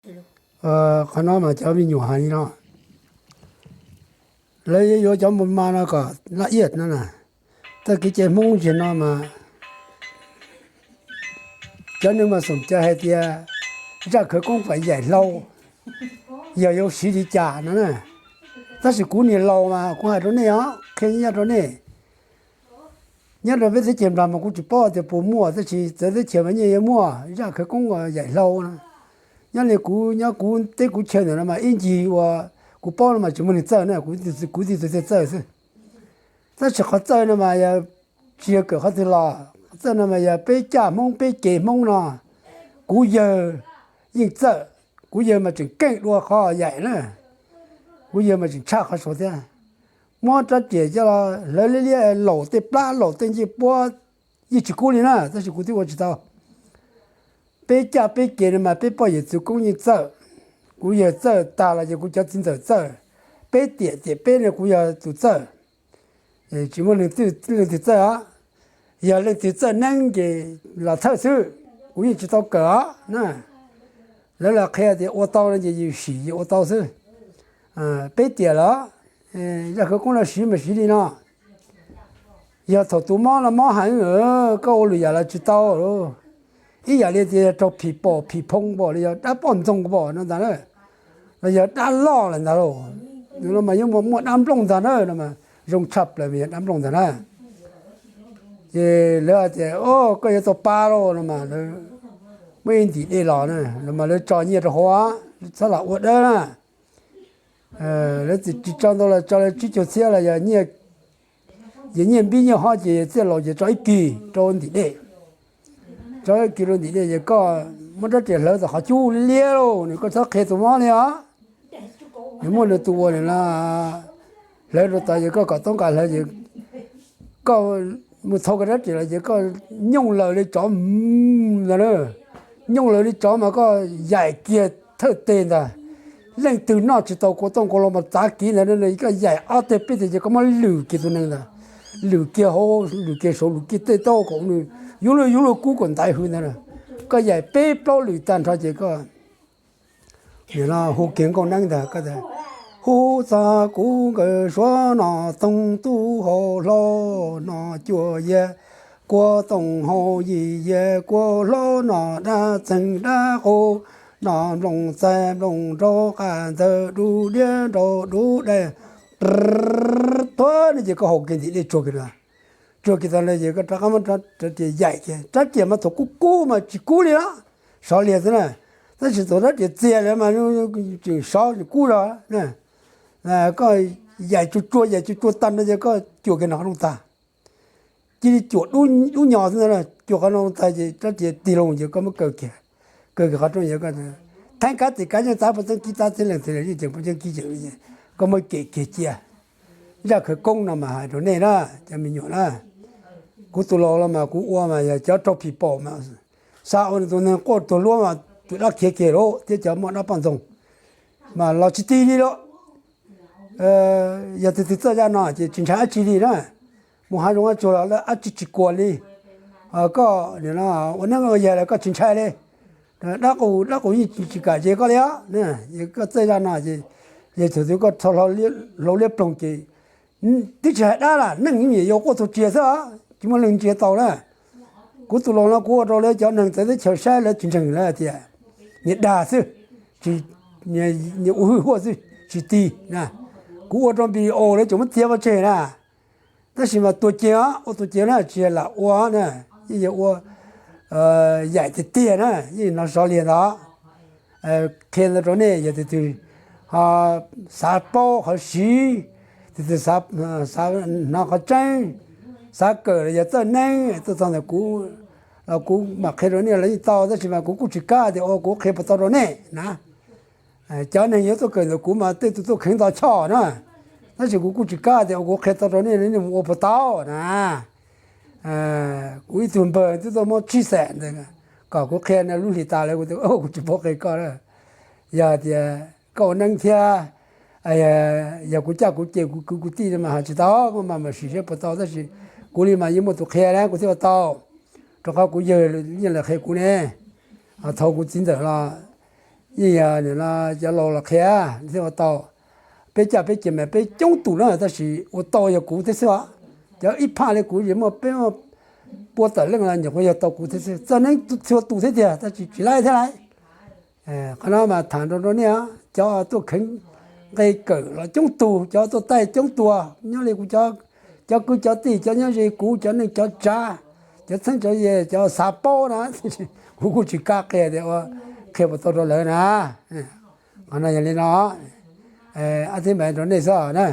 Qhov no mas cov me nyuam hais li no, lawv yuav yuav cov npua ma no kom laj iaj no na. Txoj kev cai Hmoob ntawm no mas cov neeg mas xoom cai hais tias zaj khawv koob kom yaim hlau, yog yuav siv li cas no na. Tab sis kuv niag laus mas kuv hais rau nej os, qhia nyob rau nej. Nyob rau peb teb chaws Nplog mas kuv tsis paub tias puas muaj, tab sis txawv teb chaws mas yeej yuav muaj zaj khawv koob yaim hlau no. Nyob li kuv nyob kuv teb kuv chaw ntawm no mas ib ncig uas kuv paub no mas tsis muaj neeg txawj na, kuv tij tug txawj xwb. Tab sis qhov txawj no mas yog tsis yog kawm qhov twg los, qhov txawj no mas yog peb caj Hmoob peb cev Hmoob no, kuv yawg yeej txawj. Kuv yawg mas tseem keej dua qhov yaim na, kuv yawg mas tseem tshaj qhov saud thiab. Muab rab riam coj los hlawv liab liab, laum tej plab laum tej ncej puab yeej tsis kub li na, tab sis kuv twb ua tsis tau. Peb caj peb cev no mas peb poj yawm txwv koob yeej txawj. Kuv yawg txawj tag los ces kuv cov txiv ntxawm txawj. Peb tiam tiam peb no kuv yog tus txawj, tsis muaj leej twg txawj os. Yog leej twg txawj neeb ces los thawj xwb, kuv yeej tsis tau kawm os na. Lawv los qhia tias ua tau no ces yus sim yus ua tau xwb. Peb tiam los zaj khawv koob no siv mas siv li no. Yog thaum tus mob no mob heev, koj ua lwm yam los tsis tau. Ib yam li tias yog raug phim pom phim phoo npaum li yog dab poj ntxoog npaum no ntag na, los yog dab loj lawm ntag lauj. Nws no mas yeej muaj dab nplooj ntag na, no mas zoo tshaj plaws mas yog dab nplooj ntag na. Ces lawv hais tias, o, koj yuav tau pa lauj no mas lawv muaj ib ntim dej los na, no mas lawv tso nyiaj rau hauv, txhob lam ua dawb na. Lawv tsis tso ntau los tso li tsib caug txhiab los yog nyiaj npib nyiaj hob ces txiaj laus ces tso ib kis rau ntim dej. Tso ib kis rau ntim dej ces koj muab rab riam hlawv tau qhov cub liab liab lauj, nws koj txhob qhia tus mob li os. Nws muaj nws tus ua nws no hlawv rau tod ces koj kom toob nqa hlawv ces koj mus thau kiag rab riam los ces koj nyooj laws li tsov ntag na. Nyooj laws li tsov mas koj yaim kiag thawj teg ntag. Leej twg noj tsis tau kua tooj kua loo mas txav kiv ntag, koj yaim ob teg peb teg ces koj muab lwm kiag tus neeg ntag. Lwm kiag hauv lwm kiag saud lwm kiag tej taub kom nws yuav luag yuav luag kub kom ntaiv hwv ntag. Koj yaim peb plaub lwm tag nrho ces koj nim no hu kiag nkauj neeb ntag, hu txog kuv nkawm suav no toog tub hau hlau no cuaj yias, kua tooj hau yim yias, kua hlau no dab txeeg dab qus, no nplooj txaij nplooj nraug qas ntawd dub diab nraug dub dais. Tuag ne ces koj haus kiag ntim dej tsuag kiag, tsuag kiag tag nrho ces koj rov qab muab rab riam yaim kiag. Rab riam mas thaum kub kub mas tsis kub li os, sov liag xwb na. Tab sis thaum rab riam txias lawm mas tseem sov tseem kub zog. Koj yaim tsuag tsuag yaim tsuag tsuag tag nrho ces koj cuam kiag nram qhov rooj tag. Cia li cuam dub nyos xwb ntag, cuam qhov rooj tag ces rab riam tig loo ces koj muab kaw kiag, kaw kiag qhov rooj ces koj theej kab tis kav yeej txav puas txeeb kib txav txeeb leej txeeb leej yeej ceem puas txeeb kib ceem, koj muab kem kiag cia. Zaj khawv koob no mas hais rau nej na, cov me nyuam na, kuv tus laus los mas kuv ua mas yog cov raug phim pom mas xav ua nws tus neeg quaj tuag luab mas tus dab khiav kiag lauj thiab cov muaj dab poj ntxoog mas los tsis tig li lauj. Yog tus twg txawj zaj no ces tsis ntshai dab tsi li na. Mus hav zoov hav tsuag los dab tsi tsis kuas li. Koj ua neeb ua yaig los koj tsis ntshai li. Dab qus dab qus yeej tsis kam ces koj li os. Koj txawj zaj no ces, yog thaum twg koj tho hlau liab ploog ces twb tsis hais dab las, neeg yeej yuav quaj tug tsias xwb os, tsis muaj leej ntsia tau na. Kuv tus laus no kuv ua rau lawv cov neeg txawv teb chaws saib lawv tsis ntseeg lawv tias niag dag xwb, niag ua hwj huaj xwb tsis tig na. Kuv ua rau npis o lawv tseem muab txiav pov tseg na. Tab sis mas tua cia os, ua tua cia na, tsis yog lam ua na, yeej yog ua yaim tiag tiag na, yeej hnov sov liag ntawd. Qhia ntawd rau nej, yog tus twg xav paub qhov siv, tus twg xav hnov qhov tseeb, xav kawm los yog txawj neeb tuaj txog ntawm kuv los kuv mam qhia rau nej los yeej tau, tab sis mas kuv kuj tsis kam tias ua kuv qhia puas tau rau nej na. Cov neeg yuav tuaj kawm ntawm kuv mas tej tus tuaj kheev nto choj na, tab sis kuv kuj tsis kam tias ua kuv qhia tau rau nej, nej mus ua puas tau na. Kuv ib tug npawg twb tuaj muab tsib xees ntawd kom kuv qhia nws lub hlis tas lawm, kuv tias kuv tsis paub qhia koj. Yog tias koj ua neeb thiab, yog kuv caj kuv ces kuv kwv kuv tij mas hais tsis tau, koj mas mam sim seb puas tau, tab sis kuv li mas yeej muaj tus qhia na kuv thiaj ua tau, rau qhov kuv yawg yeej los qhia kuv ne. Thaum kuv txiv ntxawm los Yeej yog cov laus los qhia thiaj ua tau. Peb caj peb ces mas peb coob tus na, tab sis ua tau yog kuv thiab xwb os. Cov ib phaj li kuv ces muaj peb pua tawm leej los nyuam qhuav yog tau kuv thiab xwb. Txawj neeb txhua tus thiab tiag, tab sis tsis laib thiab lauj. Qhov no mas tham rau rau nej, cov tuaj kheev nqe kawm los coob tug, cov tuaj taij coob tuag, nyob li kuv cov kwv cov tij, cov nyob ze kuv, cov neej cov tsav, cov txheeb cov ze, cov xav paub na, kuv kuj tsis kam qhia tias ua qhia puas tau rau lawv na. Qhov no yog li no, ob tib npav rau nej xwb na.